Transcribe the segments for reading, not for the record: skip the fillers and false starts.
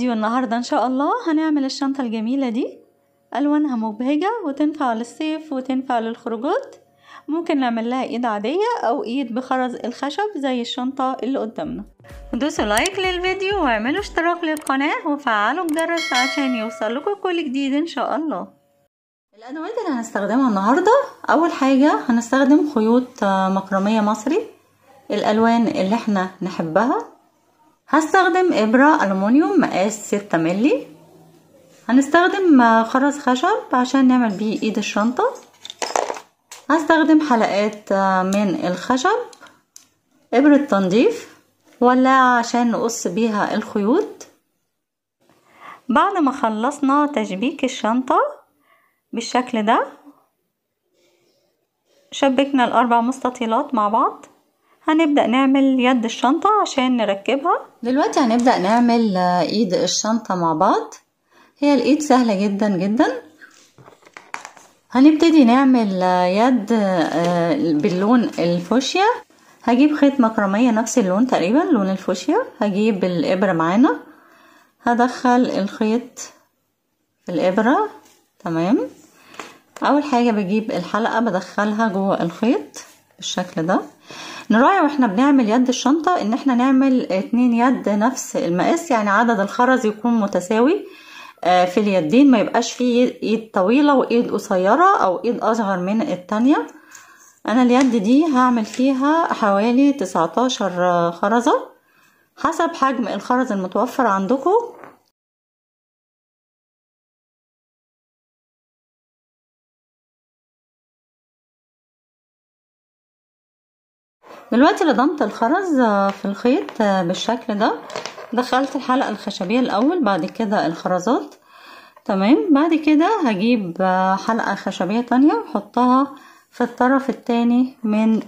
فيديو النهاردة ان شاء الله هنعمل الشنطة الجميلة دي، الوانها مبهجة وتنفع للصيف وتنفع للخروجات. ممكن نعمل لها ايد عادية او ايد بخرز الخشب زي الشنطة اللي قدامنا. دوسوا like للفيديو واعملوا اشتراك للقناة وفعلوا الجرس عشان يوصلكوا كل جديد ان شاء الله. الادوات اللي هنستخدمها النهاردة، اول حاجة هنستخدم خيوط مكرمية مصري الالوان اللي احنا نحبها. هستخدم ابرة ألومنيوم مقاس 6 ملي. هنستخدم خرز خشب عشان نعمل بيه ايد الشنطة. هستخدم حلقات من الخشب، ابرة تنظيف، ولا عشان نقص بيها الخيوط. بعد ما خلصنا تشبيك الشنطة بالشكل ده، شبكنا الاربع مستطيلات مع بعض. هنبدأ نعمل يد الشنطة عشان نركبها. دلوقتي هنبدأ نعمل ايد الشنطة مع بعض. هي الايد سهلة جدا جدا. هنبتدي نعمل يد باللون الفوشيا. هجيب خيط مكرمية نفس اللون تقريبا، لون الفوشيا. هجيب الابرة معانا، هدخل الخيط في الابرة. تمام. اول حاجة بجيب الحلقة بدخلها جوه الخيط بالشكل ده. نراعي واحنا بنعمل يد الشنطة ان احنا نعمل 2 يد نفس المقاس، يعني عدد الخرز يكون متساوي في اليدين، ما يبقاش فيه ايد طويلة وايد قصيرة او ايد اصغر من التانية. انا اليد دي هعمل فيها حوالي 19 خرزة حسب حجم الخرز المتوفر عندكم. دلوقتي لضمت الخرز في الخيط بالشكل ده. دخلت الحلقة الخشبية الأول، بعد كده الخرزات. تمام. بعد كده هجيب حلقة خشبية تانية وحطها في الطرف التاني من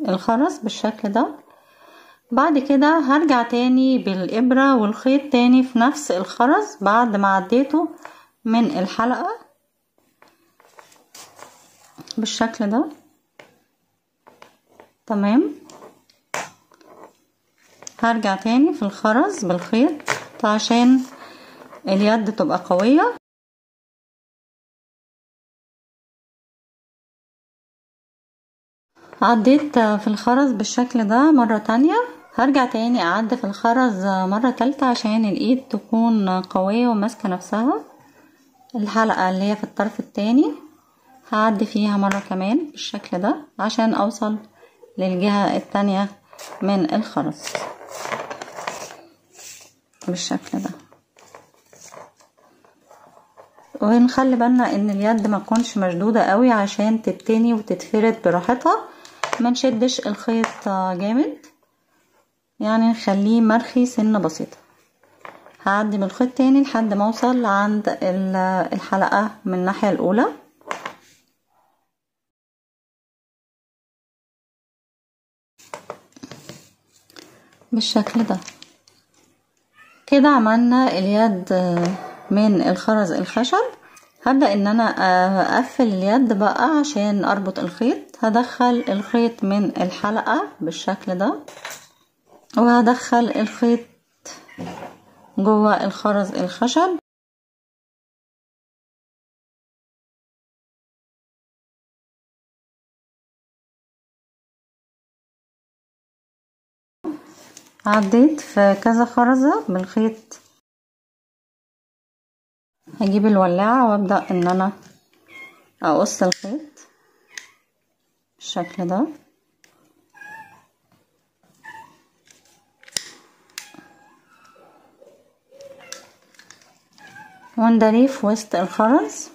الخرز بالشكل ده. بعد كده هرجع تاني بالإبرة والخيط تاني في نفس الخرز بعد ما عديته من الحلقة بالشكل ده. تمام. هرجع تاني في الخرز بالخيط عشان اليد تبقى قوية. عديت في الخرز بالشكل ده مرة تانية. هرجع تاني اعدي في الخرز مرة تالتة عشان الايد تكون قوية وماسكة نفسها. الحلقة اللي هي في الطرف التاني هعدي فيها مرة كمان بالشكل ده عشان اوصل للجهة التانية من الخرز بالشكل ده. ونخلي بالنا ان اليد ما تكونش مشدودة قوي عشان تتني وتتفرد براحتها، ما نشدش الخيط جامد، يعني نخليه مرخي سنة بسيطة. هعدي بالخيط تاني لحد ما اوصل عند الحلقة من الناحية الاولى. بالشكل ده كده عملنا اليد من الخرز الخشب. هبدأ ان انا اقفل اليد بقى عشان اربط الخيط. هدخل الخيط من الحلقة بالشكل ده، وهدخل الخيط جوه الخرز الخشب. عديت في كذا خرزة بالخيط. هجيب الولاعة وابدأ ان انا اقص الخيط بالشكل ده. وندريه في وسط الخرز.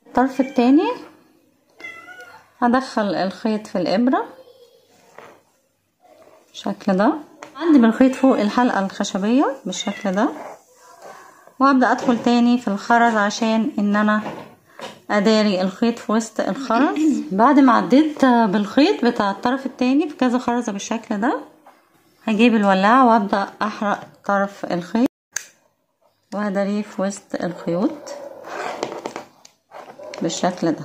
الطرف التاني هدخل الخيط في الابرة بالشكل ده. عندي بالخيط فوق الحلقة الخشبية بالشكل ده، وابدأ ادخل تاني في الخرز عشان ان انا اداري الخيط في وسط الخرز. بعد ما عديت بالخيط بتاع الطرف التاني في كذا خرزة بالشكل ده، هجيب الولاعة وابدأ احرق طرف الخيط وهداريه في وسط الخيوط بالشكل ده.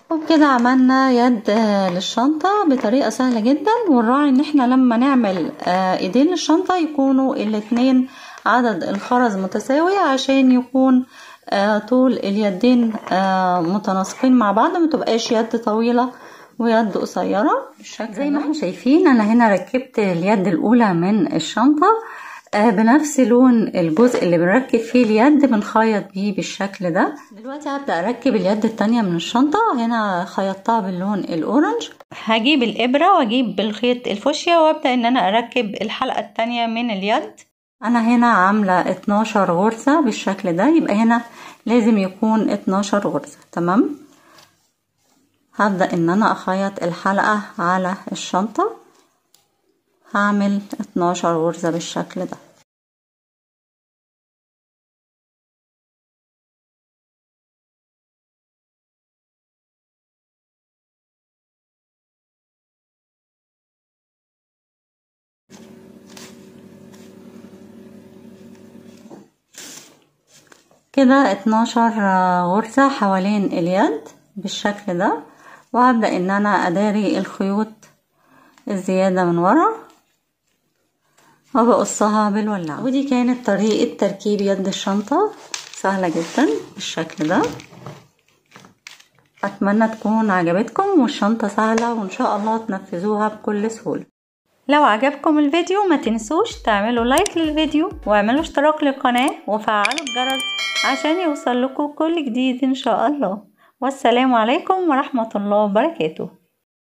وبكده عملنا يد للشنطة بطريقة سهلة جدا. ونراعي ان احنا لما نعمل ايدين للشنطة يكونوا الاتنين عدد الخرز متساوي عشان يكون طول اليدين متناسقين مع بعض، ما تبقاش يد طويلة ويد قصيرة. زي ما احنا شايفين انا هنا ركبت اليد الاولى من الشنطة بنفس لون الجزء اللي بنركب فيه اليد، بنخيط بيه بالشكل ده. دلوقتي هبدأ اركب اليد التانية من الشنطة. هنا خيطتها باللون ال orange. هجيب الابرة واجيب بالخيط الفوشيا وابدأ ان انا اركب الحلقة التانية من اليد. انا هنا عاملة 12 غرزة بالشكل ده، يبقى هنا لازم يكون 12 غرزة. تمام. هبدأ ان انا اخيط الحلقة على الشنطة، هعمل 12 غرزة بالشكل ده. كده 12 غرزة حوالين اليد بالشكل ده، وهبدأ ان انا اداري الخيوط الزيادة من ورا وبقصها بالولاعة. ودي كانت طريقة تركيب يد الشنطة، سهلة جدا بالشكل ده. اتمنى تكون عجبتكم، والشنطة سهلة وان شاء الله تنفذوها بكل سهولة. لو عجبكم الفيديو ما تنسوش تعملوا like للفيديو واعملوا اشتراك للقناة وفعلوا الجرس عشان يوصل لكم كل جديد ان شاء الله. والسلام عليكم ورحمة الله وبركاته.